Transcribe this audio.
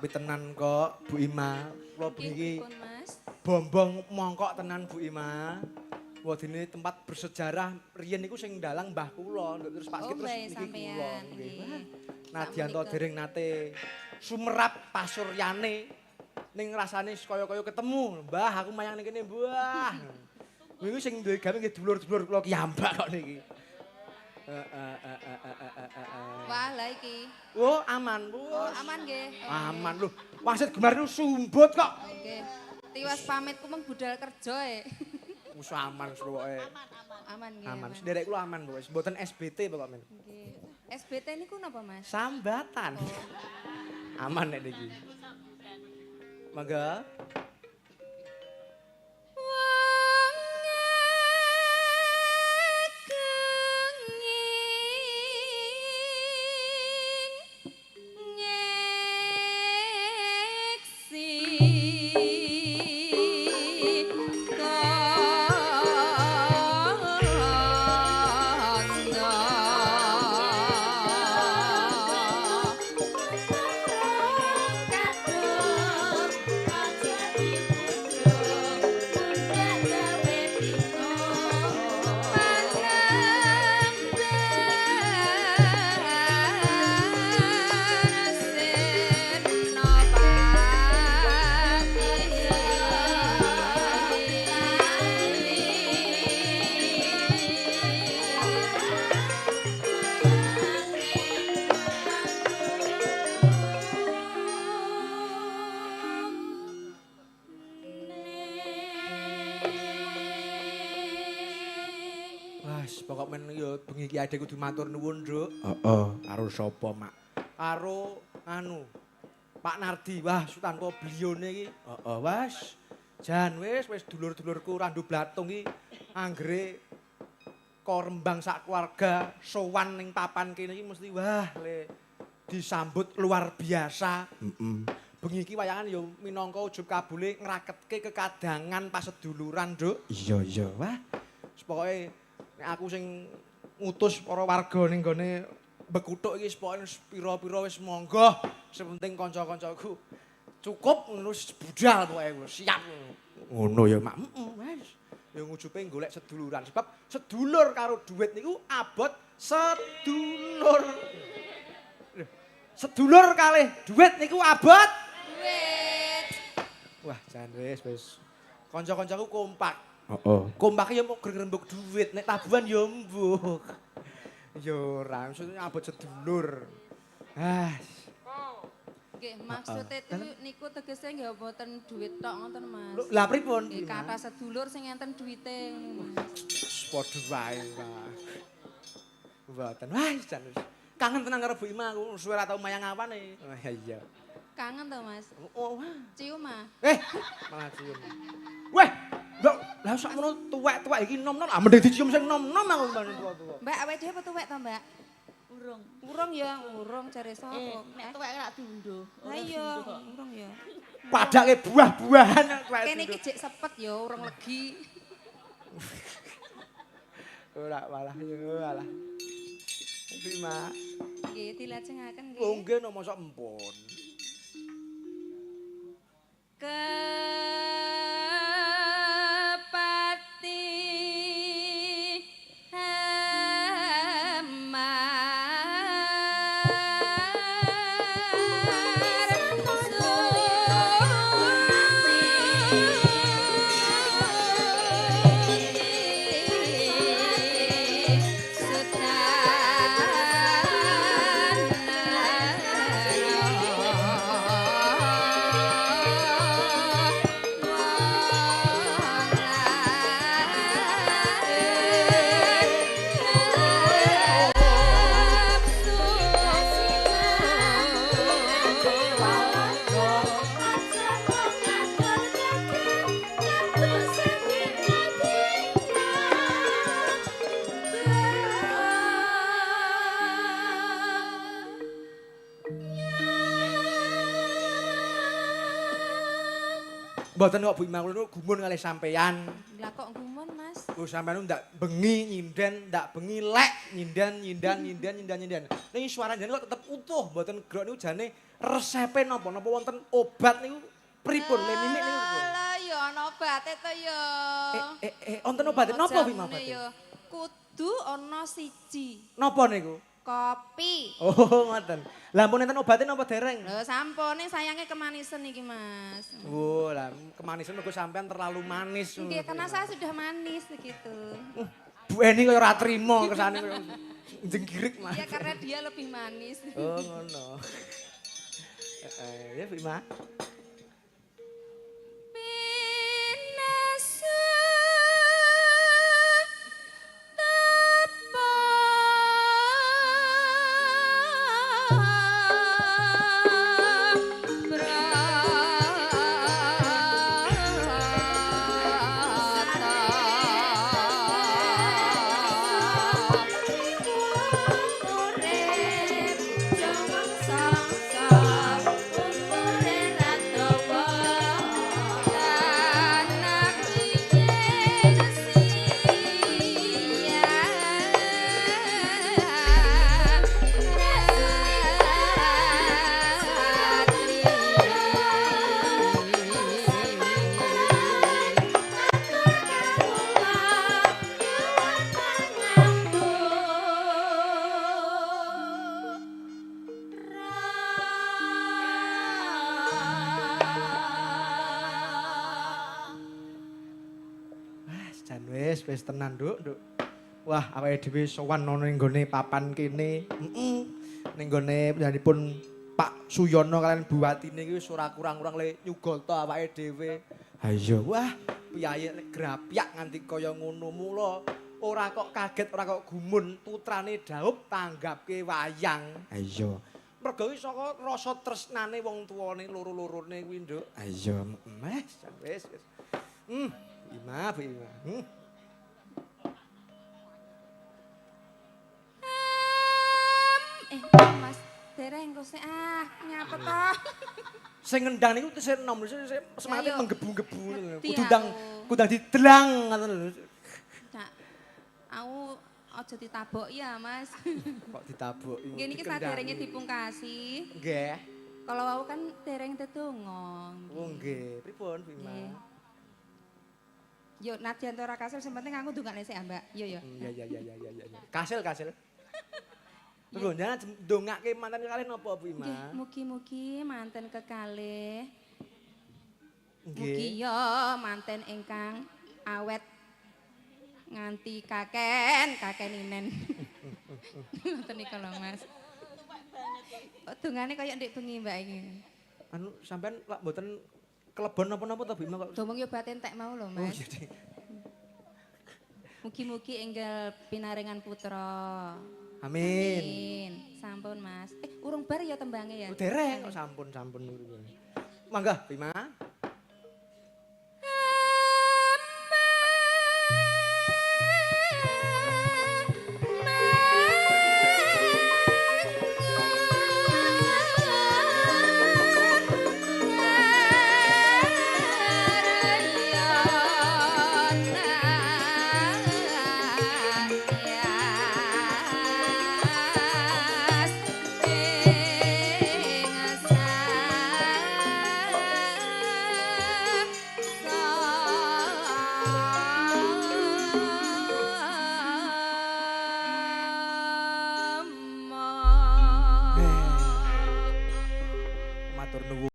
Tapi tenan kok Bu Ima, kula bengi iki Pripun, Mas? Bombong mongkok tenan, Bu Ima. Wadine tempat bersejarah riyen niku sing ndalang mbah kula, terus Pak Oh, Sigit terus mbah niki kula. sampean, Nggih. nggih. Wah, nadyan to Sakmenika. dereng nate sumerap pasuryane, ning rasane kaya-kaya ketemu. Mbah, aku mayang ning kene, Mbah. Niku sing duwe gawe nggih dulur-dulur kula kiyambak kok niki. Heeh, heeh, heeh, heeh, heeh. Wah, lah iki. Oh, aman. Oh, Wah, aman nggih. Oh, aman lho. Wangsit Gemar niku sumbut kok. Nggih. Tiwas pamit ku meng budal kerja e. Wis aman pokoke. Aman nggih. Aman. Sederek kula aman pokoke. Mboten SBT pokoke men. Nggih. SBT niku napa, Mas? Sambatan. Aman nek niki. Mangga. Wong ageng nyeksi kandha kadung aja dipundhut mundak gawe bingung panamban senopati. Wah, pokok men yo bengi iki ade kudu matur nuwun, Nduk. Heeh, karo sapa, Mak? Karo anu Pak Nardi. Wah, tanpa bliyone iki. Heeh, wes. Jan wis wis dulur-dulurku Randu Blatung iki anggere ko Rembang sak keluarga sowan ning papan kene iki mesti wah le disambut luar biasa. Heeh. Bengi iki wayangan ya minangka ujub kabule ngraketke kekadangan paseduluran, Nduk. Iya, iya. Wah, wis pokoke nek aku sing ngutus para warga ning gone Bekuthuk iki wis pokoke wis pira-pira wis monggo. Sing penting kanca-kancaku cukup ngono wis budal pokoke siap. Ngono ya, Mak. Heeh, wis. Ya ngujupe golek seduluran sebab sedulur karo duit niku abot sedulur. Lho, sedulur kalih duit niku abot Duit. Wah, jan wis wis. Kanca-kancaku kompak. Heeh. Kompake ya mung grembug duit, nek tabuhan ya mbuh. Ya ora, maksudnya abot sedulur. Ah, Nggih, maksude itu niku tegese nggih mboten duit tok ngoten, Mas. lho, lah pripun? Nggih, kathah sedulur sing enten duwite ngono, Mas. Padha wae, Pak. Mboten. Wah, jan wis. Kangen tenan karo Bu Ima aku, suwe ora tau mayang awan e. Oh iya. Kangen to, Mas? Oh, wah. Cium ah. Eh, malah cium. Weh, ndok, lah sakmono tuwek-tuwek iki nom-nom, ah mending dicium sing nom-nom aku mbane tuwa-tuwa. Mbak, awake dhewe apa tuwek to, Mbak? Urung. Urung ya, urung jare sapa? Eh, nek tuwek rak diunduh. Lah iya, urung ya. Padake buah-buahan tuwek. Kene iki jek sepet ya, urung legi. Ora malah yo alah. Bima. Nggih, dilajengaken nggih. Oh nggih no mosok empun. Kepati hamar suci sudana. Mboten kok Bu Ima kula gumun kalih sampeyan. Lah kok gumun, Mas? Oh, sampeyan ndak bengi nyinden, ndak bengi lek nyinden nyinden nyinden nyinden nyinden. Ning suara jenengan kok tetep utuh, mboten grok niku jane resepe napa? Napa wonten obat niku pripun? Le mimik niku pripun? Lah ya ana obate to ya. Wonten obate napa Bu Ima obate? Ya kudu ana siji. Napa niku? Kopi. Oh, ngoten. Lah ampun enten obate napa dereng? Lho sampun sayange kemanisan iki, Mas. Oh, lah kemanisan mergo sampean terlalu manis. Nggih, karena saya sudah manis begitu. Bu Eni kaya ora trimo kesane kaya jenggirik, Mas. Iya, karena dia lebih manis. Oh, ngono. Ya Bu Ima. Wis tenan, Nduk, Nduk. Wah, awake dhewe sowan ana ning nggone papan kene. Heeh. Ning nggone panjenenganipun Pak Suyono kalian Bu Watine iki wis ora kurang-kurang le nyugata awake dhewe. Ha iya, wah, piyayi nek grapyak nganti kaya ngono mula ora kok kaget, ora kok gumun putrane dhaup tanggapke wayang. Ha iya. Mergo iki saka rasa tresnane wong tuane loro-lorone kuwi, Nduk. Ha iya, wis, wis, wis. Ima, Bu Ima. Mas, dereng kok sik ah, nyapa to? Sing ngendang niku tesih enom, semangate menggebu-gebu ngono. Kudu ndang, kudu didelang ngoten lho. Cak, aku aja ditaboki ya, Mas. Kok ditaboki? Nggih niki saderenge dipungkasi. Nggih. Kalau wau kan dereng tetunggo. Oh nggih, pripun Bu Ima? Yo nadyan ora kasil sing penting aku ndongakne sik, Mbak. Yo yo. Iya iya iya iya iya. Kasil kasil. Lho, jangan ndongake manten kekalih napa Bu Ima? Nggih, mugi-mugi manten kekalih. Nggih. Mugi ya manten ingkang awet nganti kaken, kaken inen. Ngoten niku lho, Mas. Kok dongane kaya ndek bengi, Mbak iki. Anu sampean lak mboten kelebon napa-napa to Bu Ima kok? Domong yo baten entek mau lho, Mas. Oh, jadi. Mugi-mugi enggal pinaringan putra. Amin. Amin. Sampun, Mas. Urung bar ya tembange ya? Dereng kok sampun, sampun. Mangga, Bima.